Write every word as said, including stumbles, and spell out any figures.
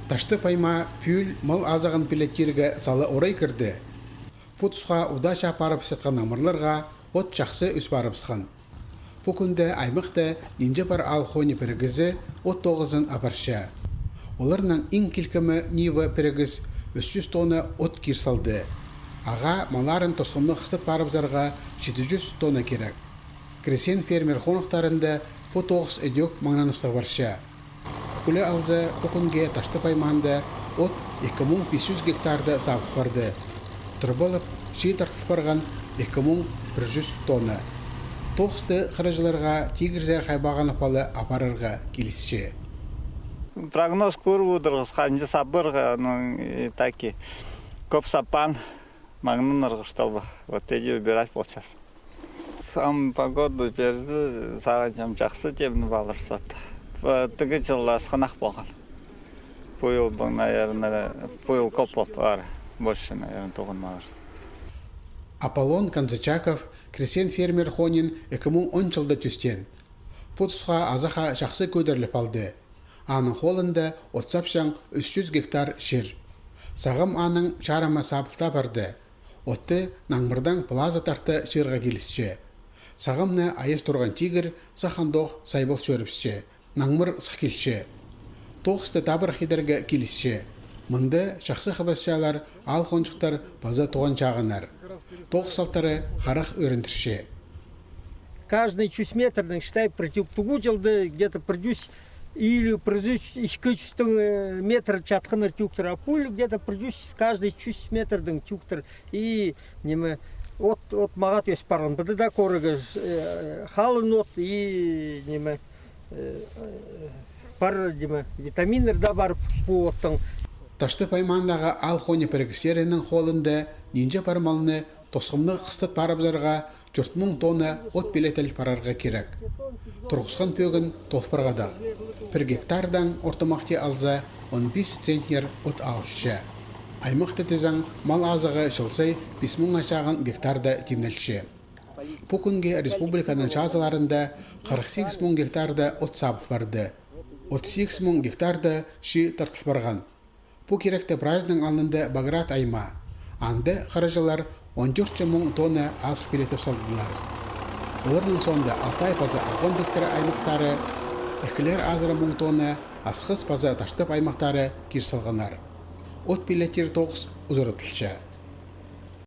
Таштып аймаа пӱӱл мал азығын пилеттирге сала орай кірді. Пу тусха удаа чаа парыбысчатхан наңмырларға от чахсы ӧс парыбысхан. Пу кӱнде аймахта нинҷе пар аал хонии пірігізі от тоғызын апарча. Оларның иң килкімі Нива пірігіс ӱс чӱс тонна от кир салды. Ағаа малларын тосхымны хыстат парыбызарға читі чӱс тонна кирек. Крестьян-фермер хоныхтарында пу тоғыс ідӧк маңнаныстығ парча. Пӱкӱле алза, пу кӱнге Таштып аймаанда от ікі муң пис чӱс гектарда сабыл парды. Турбалап, чыытартыл парған ікі муң пір чӱс тонна. Тоғысты хырачыларға тигірзер хайбағаны пала апарарға килісче. Прогноз кӧріп одырғыс, ханҷа сабырға, ну, и так и кӧп саппаан, маңнанарға, чтобы вот эти убирать полчас. Сам погода пирзе, сағынчам, чахсы тимнеп аларзар. Тігі чылда асхынах полған. Пу чыл, наверное, пу чыл кӧп полып парар. Больше, наверное, тоғынмалар. Аполлон Канзычаков крестьян-фермер хониин ікі муң он чылда тӧстеен. Пу тусха азахха чахсы кӧдіріліп алды. Аның холында от сапчаң ӱс чӱс гектар чир. Сағам аның чарымы сабылтаа парды. Отты наңмырдаң пылазы тарта чыырға килісче. Сағамны айас турған тигір сах андох сайбал чӧрібісче. Наңмыр сых килче. Тоғысты табырах идерге килісче. Мында чахсы хабасчалар, аал хонҷыхтар паза тоғынчағаннар. Тоғыс салтары харах ӧріндірче. Каждый чӱс метрдең, считай, пір тюк тӱгӱл чылда где-то пір чӱс, или пір чӱс, ікі чӱстең, э, метр чатханнар тюктір, а пу чыл где-то пір чӱс, каждый чӱс метрдең тюктір. И, ниме, от, от мағат ӧс парған. Пу даа кӧрерге, э, халын от и, ниме, э, э, пар, ниме, витаминнер даа пар пу оттың. Таштып аймаандағы аал хонии пірігістерінің холында нинҷе пар малны тосхымны хыстат парыбызарға тӧрт муң тонна от пилетіл парарға кирек. Турғысхан пӧгін толпырғадағ. Пір гектардаң ортымахти алза, он пис центнер от алылча. Аймахта тізең мал азығы чыл сай пис муңға чағын гектарда тимнелче. Пу кӱнге республиканың чазыларында хырых сигіс муң гектарда от сабыл парды. Отыс сигіс муң гектарда чыытартыл парған. Пу киректе праздникнің алнында Баграт аймаа. Анда хырачылар он тӧрт чӱс муң тонна азых пилетіп салдылар. Оларның соонда Алтай паза Ағбан тектір аймахтары, ікілер азыра муң тонна Асхыс паза Таштып аймахтары кир салғаннар. От пилеттир тоғыс узаратылча.